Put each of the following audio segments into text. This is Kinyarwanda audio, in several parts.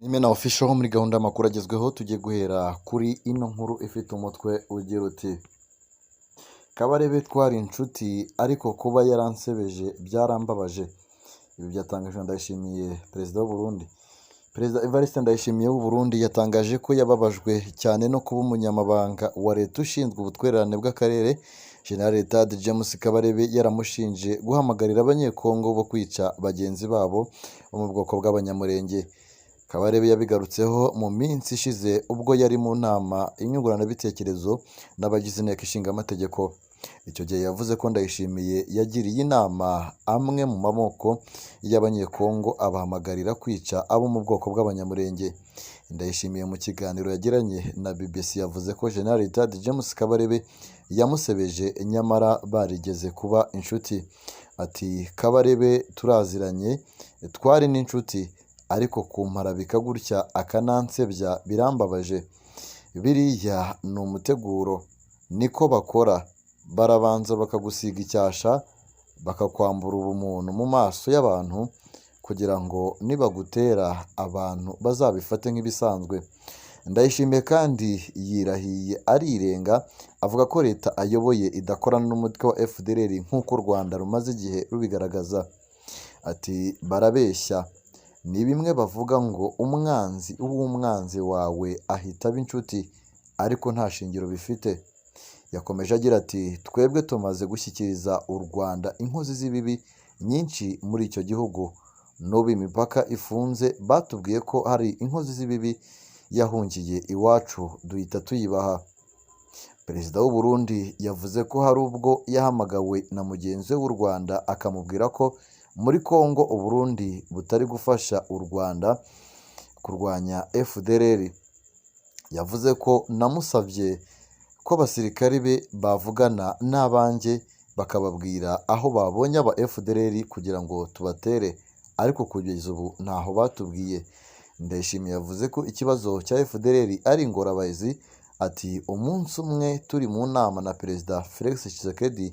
Imena Official muri gahunda y'amakuru agezweho, tugiye guhera kuri ino nkuru ifite umutwe ugira uti: "Kabarebe twari inshuti ariko kuba yaransebeje byarambabaje." Ibi byatangajwe na Ndayishimiye, perezida w'u Burundi. Perezida Evariste Ndayishimiye w'u Burundi yatangaje ko yababajwe cyane no kuba umunyamabanga wa leta ushinzwe ubutwererane bw'akarere, General Rtd James Kabarebe, yaramushinje guhamagarira Abanyekongo bo kwica bagenzi babo bo mu bwoko bw'Abanyamulenge. Kabarebe yabigarutseho mu minsi ishize ubwo yari mu nama inyunguranabitekerezo n'abagize inteko ishinga amategeko. Icyo gihe yavuze ko Ndayishimiye yagiriye inama amwe mu maboko y'Abanyekongo, abahamagarira kwica abo mu bwoko bw'Abanyamulenge. Ndayishimiye mu kiganiro yagiranye na BBC yavuze ko General Rtd James Kabarebe yamusebeje nyamara barigeze kuba inshuti. Ati: "Kabarebe turaziranye, twari n'inshuti, ariko kumparabika gutya akanansebya birambabaje. Biriya ni umuteguro, niko bakora, barabanza bakagusiga icyasha, bakakwambura ubumuntu mu maso y'abantu kugira ngo nibagutera abantu bazabifate nk'ibisanzwe." Ndayishimiye kandi yirahiye arirenga avuga ko leta ayoboye idakorana n'umutwe wa FDLR nk'uko u Rwanda rumaze igihe rubigaragaza. Ati: "Barabeshya, ni bimwe bavuga ngo umwanzi w'umwanzi wawe ahita aba inshuti, ariko nta shingiro bifite." Yakomeje agira ati: "Twebwe tumaze gushyikiriza u Rwanda inkozi z'ibibi nyinshi muri icyo gihugu. N'ubu imipaka ifunze batubwiye ko hari inkozi z'ibibi yahungiye iwacu, duhita tuyibaha." Perezida w'u Burundi yavuze ko hari ubwo yahamagawe na mugenzi we w'u Rwanda akamubwira ko muri Congo u Burundi butari gufasha u Rwanda kurwanya FDLR. Yavuze ko "namusabye ko abasirikari be bavugana n'abanjye bakababwira aho babonye aba FDLR kugira ngo tubatere, ariko kugeza ubu ntaho batubwiye." Ndayishimiye yavuze ko ikibazo cya FDLR ari ingorabahizi. Ati: "Umunsi umwe turi mu nama na Perezida Felix Tshisekedi,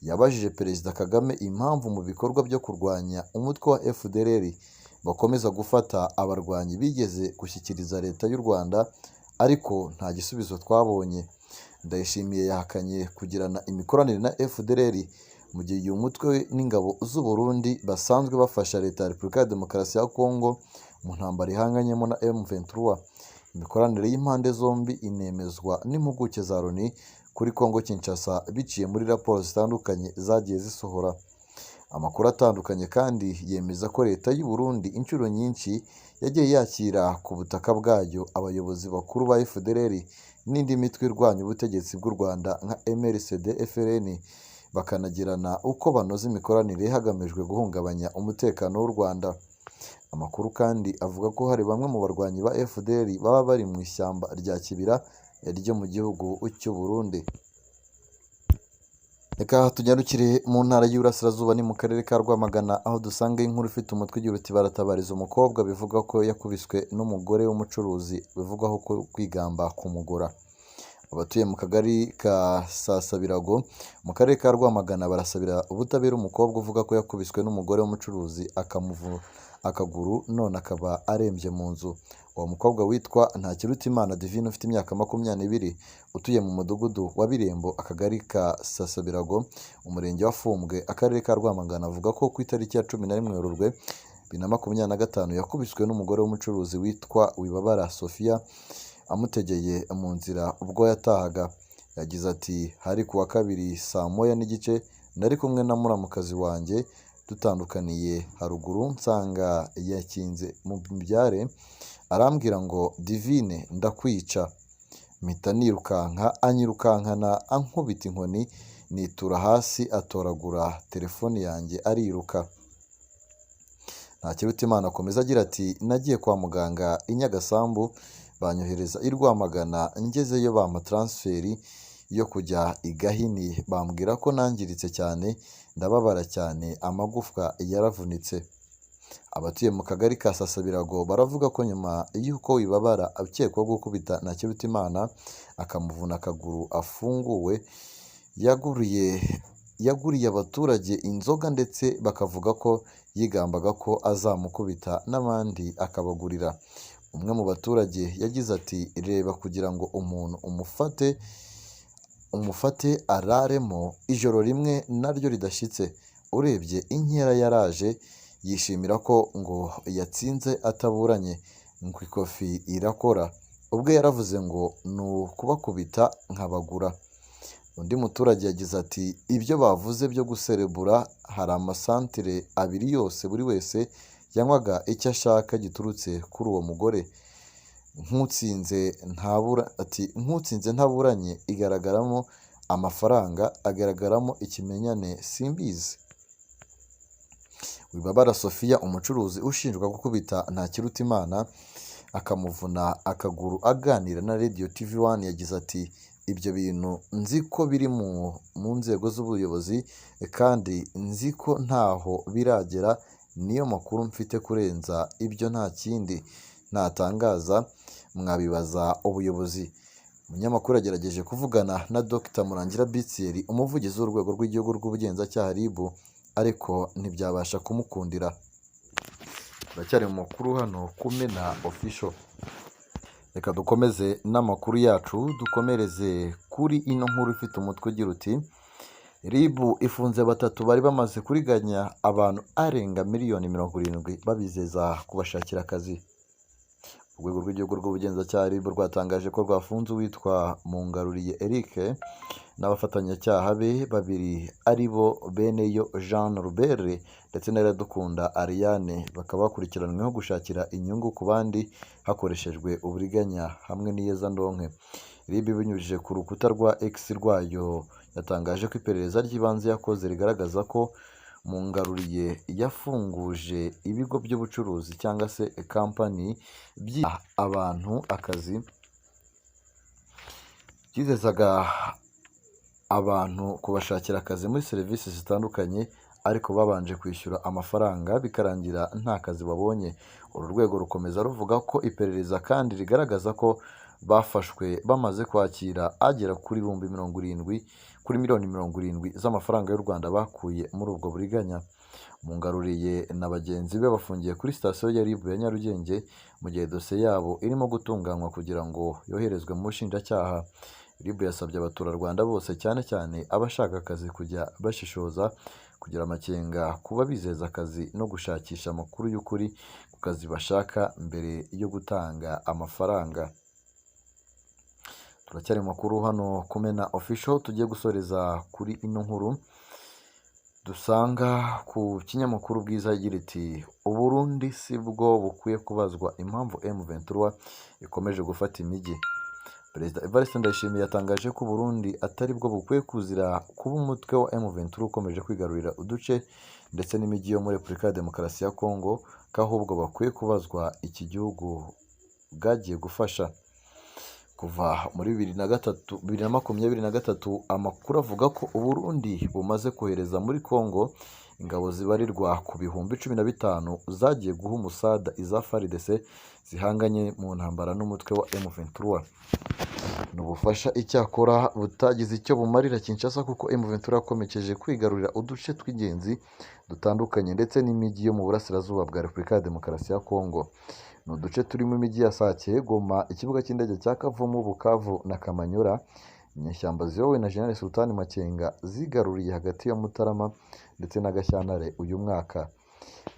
yabajije Perezida Kagame impamvu mu bikorwa byo kurwanya umutwe wa FDLR bakomeza gufata abarwanyi bigeze gushyikiriza leta y'u Rwanda, ariko nta gisubizo twabonye." Ndayishimiye yahakanye kugirana imikoranire na FDLR, mu gihe uyu mutwe n'ingabo z'u Burundi basanzwe bafasha leta ya Repubulika ya Demokarasi ya Kongo mu ntambara ihanganyemo na M23. Imikoranire y'impande zombi inemezwa n'impuguke za Loni kuri Kongo Kinshasa biciye muri raporo zitandukanye zagiye zisohora. Amakuru atandukanye kandi yemeza ko leta y'u Burundi inshuro nyinshi yagiye yakira ku butaka bwayo abayobozi bakuru ba FDLR n'indi mitwe irwanya ubutegetsi bw'u Rwanda nka MRCD FLN, bakanagirana uko banoza imikoranire hagamijwe guhungabanya umutekano w'u Rwanda. Amakuru kandi avuga ko hari bamwe mu barwanyi ba FDLR baba bari mu ishyamba rya Kibira ryo mu gihugu cy'u Burundi. Reka tunyarukire mu ntara y'Iburasirazuba, ni mu karere ka Rwamagana, aho dusanga inkuru ifite umutwe ugira uti: "Baratabariza umukobwa bivugwa ko yakubiswe n'umugore w'umucuruzi bivugwaho ko kwigamba kumugura." Abatuye mu kagari ka Sasabirago mu karere ka Rwamagana barasabira ubutabera umukobwa uvuga ko yakubiswe n'umugore w'umucuruzi akamuvuna akaguru, none akaba arembye mu nzu. Uwo mukobwa witwa Ntakirutimana Divine, ufite imyaka 22, utuye mu mudugudu wa Birembo, akagari ka Sasabirago, umurenge wa Fumbwe, akarere ka Rwamagana, avuga ko ku itariki ya 11 Werurwe 2025 yakubiswe n'umugore w'umucuruzi witwa Wibabara Sophia amutegeye mu nzira ubwo yatahaga. Yagize ati: "Hari ku wa kabiri saa 1:30, nari kumwe na muramukazi wanjye, dutandukaniye haruguru nsanga yakinze mu mibyare, arambwira ngo 'Divine, ndakwica', mpita nirukanka, anyirukankana ankubita inkoni nitura hasi, atoragura telefoni yanjye ariruka." Ntakirutimana akomeza agira ati: "Nagiye kwa muganga i Nyagasambu, banyohereza i Rwamagana, ngezeyo bampa transfert yo kujya i Gahini, bambwira ko nangiritse cyane, ndababara cyane, amagufwa yaravunitse." Abatuye mu kagari ka Sasabirago baravuga ko nyuma y'uko Wibabara ukekwaho gukubita Ntakirutimana akamuvuna akaguru afunguwe, yaguriye abaturage inzoga, ndetse bakavuga ko yigambaga ko azamukubita n'abandi akabagurira. Umwe mu baturage yagize ati "Reba kugira ngo umuntu umufate araremo ijoro rimwe naryo ridashyitse, urebye inkera yaraje yishimira ko ngo yatsinze ataburanye, ngo ikofi irakora, ubwe yaravuze ngo ni ukubakubita nkabagura." Undi muturage yagize ati "Ibyo bavuze byo guserebura, hari amasantire abiri yose buri wese yanywaga icyo ashaka giturutse kuri uwo mugore. Nk'utsinze ntabura ati nk'utsinze ntaburanye igaragaramo amafaranga, agaragaramo ikimenyane simbizi." Wibabara Sophia, umucuruzi ushinjwa gukubita Ntakirutimana akamuvuna akaguru, aganira na Radio TV One yagize ati "Ibyo bintu nzi ko biri mu nzego z'ubuyobozi kandi nzi ko ntaho biragera, niyo makuru mfite kurenza ibyo nta kindi natangaza, mwabibaza ubuyobozi." Umunyamakuru yagerageje kuvugana na Dr Murangira Bitseri, umuvugizi w'urwego rw'igihugu rw'ubugenzacyaha RIB, ariko ntibyabasha kumukundira. Turacyari mu makuru hano Kumena Official. Reka dukomeze n'amakuru yacu, dukomereze kuri ino nkuru ifite umutwe ugira uti RIB ifunze batatu bari bamaze kuriganya abantu arenga miliyoni 70 babizeza kubashakira akazi. Urwego rw'igihugu rw'ubugenzacyaha RIB rwatangaje ko rwafunze uwitwa Mungaruriye Eric n'abafatanyacyaha be babiri ari bo Beneyo Jean Norbert ndetse na Iradukunda Ariane, bakaba bakurikiranyweho gushakira inyungu ku bandi hakoreshejwe uburiganya hamwe n'iyezandonke. RIB ibinyujije ku rukuta rwa X rwayo yatangaje ko iperereza ry'ibanze yakoze rigaragaza ko Mungaruriye yafunguje ibigo by'ubucuruzi cyangwa se kampani byiha abantu akazi, byizezaga abantu kubashakira akazi muri serivisi zitandukanye, ariko babanje kwishyura amafaranga bikarangira nta kazi babonye. Uru rwego rukomeza ruvuga ko iperereza kandi rigaragaza ko bafashwe bamaze kwakira agera kuri 70,000 kuri miliyoni 70 z'amafaranga y'u Rwanda bakuye muri ubwo buriganya. Mungaruriye na bagenzi be bafungiye kuri sitasiyo ya RIB ya Nyarugenge mu gihe dosiye yabo irimo gutunganywa kugira ngo yoherezwe mu bushinjacyaha. RIB yasabye abaturarwanda bose, cyane cyane abashaka akazi, kujya bashishoza, kugira amakenga kuba bizeza akazi no gushakisha amakuru y'ukuri ku kazi bashaka mbere yo gutanga amafaranga. Turacyari mu makuru hano Kumena Official, tugiye gusoreza kuri ino nkuru dusanga ku kinyamakuru Bwiza igira iti "Uburundi si bwo bukwiye kubazwa impamvu M23 ikomeje gufata imijyi." Perezida Evariste Ndayishimiye yatangaje ko Uburundi atari bwo bukwiye kuzira kuba umutwe wa M23 ukomeje kwigarurira uduce ndetse n'imijyi yo muri Repubulika ya Demokarasi ya Kongo, ko ahubwo bakwiye kubazwa iki gihugu bwagiye gufasha. Kuva muri 2003, 2023, amakuru avuga ko Uburundi bumaze kohereza muri Kongo ingabo zibarirwa ku 15,000 zagiye guha umusada iza FARDC zihanganye mu ntambara n'umutwe wa M23. Ni ubufasha icyakora butagize icyo bumarira Kinshasa, kuko M23 yakomeje kwigarurira uduce tw'ingenzi dutandukanye ndetse n'imijyi yo mu burasirazuba bwa Repubulika ya Demokarasi ya Kongo. Ni uduce turimo imijyi ya Sake, Goma, ikibuga cy'indege cya Kavumu, Bukavu na Kamanyola. Inyeshyamba ziyobowe na General Sultan Makenga zigaruriye hagati ya Mutarama ndetse na Gashyantare uyu mwaka.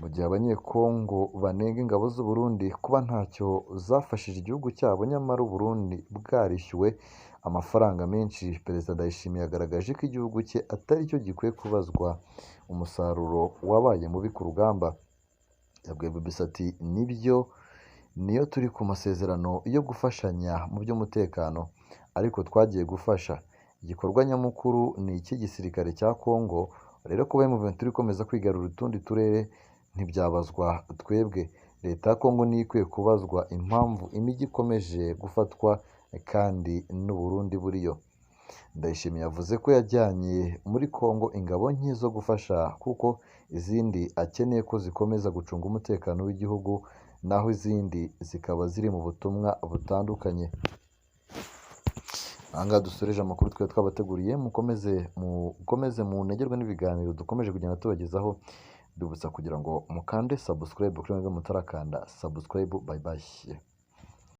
Mu gihe Abanyekongo banenga ingabo z'u Burundi kuba ntacyo zafashije igihugu cyabo nyamara u Burundi bwarishyuwe amafaranga menshi, Perezida Ndayishimiye yagaragaje ko igihugu cye atari cyo gikwiye kubazwa umusaruro wabaye mubi ku rugamba. Yabwiye BBC ati "Nibyo, niyo turi ku masezerano yo gufashanya mu by'umutekano, ariko twagiye gufasha. Igikorwa nyamukuru ni icy'igisirikare cya Kongo, rero kuba M23 ikomeza kwigarurira utundi turere ntibyabazwa twebwe. Leta ya Kongo niyo ikwiye kubazwa impamvu imijyi ikomeje gufatwa kandi n'u Burundi buriyo." Ndayishimiye yavuze ko yajyanye muri Kongo ingabo nke zo gufasha kuko izindi akeneye ko zikomeza gucunga umutekano w'igihugu, naho izindi zikaba ziri mu butumwa butandukanye. Aha ngaha dusoreje amakuru twari twabateguriye, mukomeze munegerwe n'ibiganiro dukomeje kugenda tubagezaho, mbibutsa kugira ngo mukande subscribe kuri mwebwe mutarakanda subscribe. Bye bye.